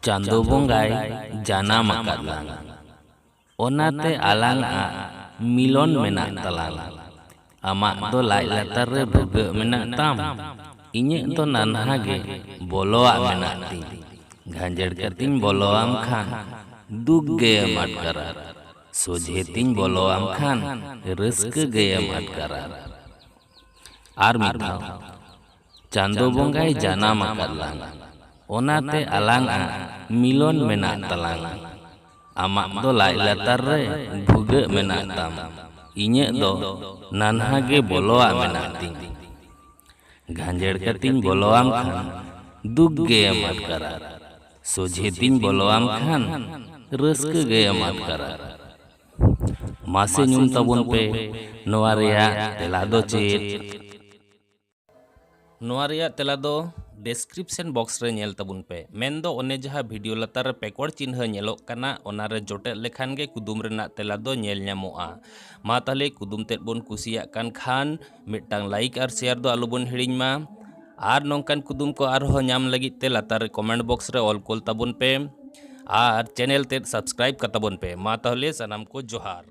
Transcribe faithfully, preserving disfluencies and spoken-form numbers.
ᱪᱟᱸᱫᱚ ᱵᱚᱸᱜᱟᱭ ᱡᱟᱱᱟᱢ ᱟᱠᱟᱫ ᱞᱟᱝ, ᱚᱱᱟᱛᱮ ᱟᱞᱟᱝ ᱟᱜ ᱢᱤᱞᱚᱱ ᱢᱮᱱᱟᱜ ᱛᱟᱞᱟᱝ᱾ ᱟᱢᱟᱜ ᱫᱚ ᱞᱟᱡ ᱞᱟᱛᱟᱨ ᱨᱮ ᱵᱷᱩᱜᱟᱹᱜ ᱢᱮᱱᱟᱜ ᱛᱟᱢ, ᱤᱧᱟᱹᱜ ᱫᱚ ᱱᱟᱱᱦᱟ ᱜᱮ ᱵᱚᱞᱚᱣᱟᱜ ᱢᱮᱱᱟᱜ ᱛᱤᱧ᱾ ᱜᱷᱟᱸᱡᱮᱲ ᱠᱟᱛᱮᱧ ᱵᱚᱞᱚᱣᱟᱢ ᱠᱷᱟᱱ ᱫᱩᱠ ᱜᱮᱢ ᱟᱴᱠᱟᱨᱟ, ᱥᱚᱡᱷᱮ ᱛᱤᱧ ᱵᱚᱞᱚᱣᱟᱢ ᱠᱷᱟᱱ ᱨᱟᱹᱥᱠᱟᱹ ᱜᱮᱢ ᱟᱴᱠᱟᱨᱟ᱾ ᱟᱨ ᱢᱤᱫ ᱫᱷᱟᱣ, ᱪᱟᱸᱫᱚ ᱵᱚᱸᱜᱟᱭ ᱡᱟᱱᱟᱢ ᱟᱠᱟᱫ ᱞᱟᱝ, ᱚᱱᱟᱛᱮ ᱟᱞᱟᱝ ᱟᱜ ᱢᱤᱞᱚᱱ ᱢᱮᱱᱟᱜ ᱛᱟᱞᱟᱝ᱾ ᱟᱢᱟᱜ ᱫᱚ ᱞᱟᱡ ᱞᱟᱛᱟᱨ ᱨᱮ ᱵᱷᱩᱜᱟᱹᱜ ᱢᱮᱱᱟᱜ ᱛᱟᱢ, ᱤᱧᱟᱹᱜ ᱫᱚ ᱱᱟᱱᱦᱟ ᱜᱮ ᱵᱚᱞᱚᱣᱟᱜ ᱢᱮᱱᱟᱜ ᱛᱤᱧ᱾ ᱜᱷᱟᱸᱡᱮᱲ ᱠᱟᱛᱮᱧ ᱵᱚᱞᱚᱣᱟᱢ ᱠᱷᱟᱱ ᱫᱩᱠ ᱜᱮᱢ ᱟᱴᱠᱟᱨᱟ, ᱥᱚᱡᱷᱮ ᱛᱤᱧ ᱵᱚᱞᱚᱣᱟᱢ ᱠᱷᱟᱱ ᱨᱟᱹᱥᱠᱟᱹ ᱜᱮᱢ ᱟᱴᱠᱟᱨᱟ᱾ ᱢᱟᱥᱮ ᱧᱩᱢ ᱛᱟᱵᱚᱱ ᱯᱮ, ᱱᱚᱣᱟ ᱨᱮᱭᱟᱜ ᱛᱮᱞᱟ ᱫᱚ ᱪᱮᱫ? ᱱᱚᱣᱟ ᱨᱮᱭᱟᱜ ᱛᱮᱞᱟ ᱫᱚ description box ᱨᱮ ᱧᱮᱞ ᱛᱟᱵᱚᱱ ᱯᱮ᱾ ᱢᱮᱱᱫᱚ ᱚᱱᱮ ᱡᱟᱦᱟᱸ video ᱞᱟᱛᱟᱨ ᱨᱮ ᱯᱮᱠᱚᱲ ᱪᱤᱱᱦᱟᱹ ᱧᱮᱞᱚᱜ ᱠᱟᱱᱟ, ᱚᱱᱟ ᱨᱮ ᱡᱚᱴᱮᱫ ᱞᱮᱠᱷᱟᱱ ᱜᱮ ᱠᱩᱫᱩᱢ ᱨᱮᱱᱟᱜ ᱛᱮᱞᱟ ᱫᱚ ᱧᱮᱞ ᱧᱟᱢᱚᱜᱼᱟ᱾ ᱢᱟ ᱛᱟᱦᱞᱮ ᱠᱩᱫᱩᱢ ᱛᱮᱫ ᱵᱚᱱ ᱠᱩᱥᱤᱭᱟᱜ ᱠᱟᱱ ᱠᱷᱟᱱ ᱢᱤᱫᱴᱟᱝ like ᱟᱨ share ᱫᱚ ᱟᱞᱚᱵᱚᱱ ᱦᱤᱲᱤᱧ ᱢᱟ᱾ ᱟᱨ ᱱᱚᱝᱠᱟᱱ ᱠᱩᱫᱩᱢ ᱠᱚ ᱟᱨᱦᱚᱸ ᱧᱟᱢ ᱞᱟᱹᱜᱤᱫ ᱛᱮ ᱞᱟᱛᱟᱨ ᱨᱮ comment box ᱨᱮ ᱚᱞ ᱠᱚᱞ ᱛᱟᱵᱚᱱ ᱯᱮ ᱟᱨ channel ᱛᱮᱫ subscribe ᱠᱟᱛᱟᱵᱚᱱ ᱯᱮ᱾ ᱢᱟ ᱛᱟᱦᱞᱮ ᱥᱟᱱᱟᱢ ᱠᱚ ᱡᱚᱦᱟᱨ᱾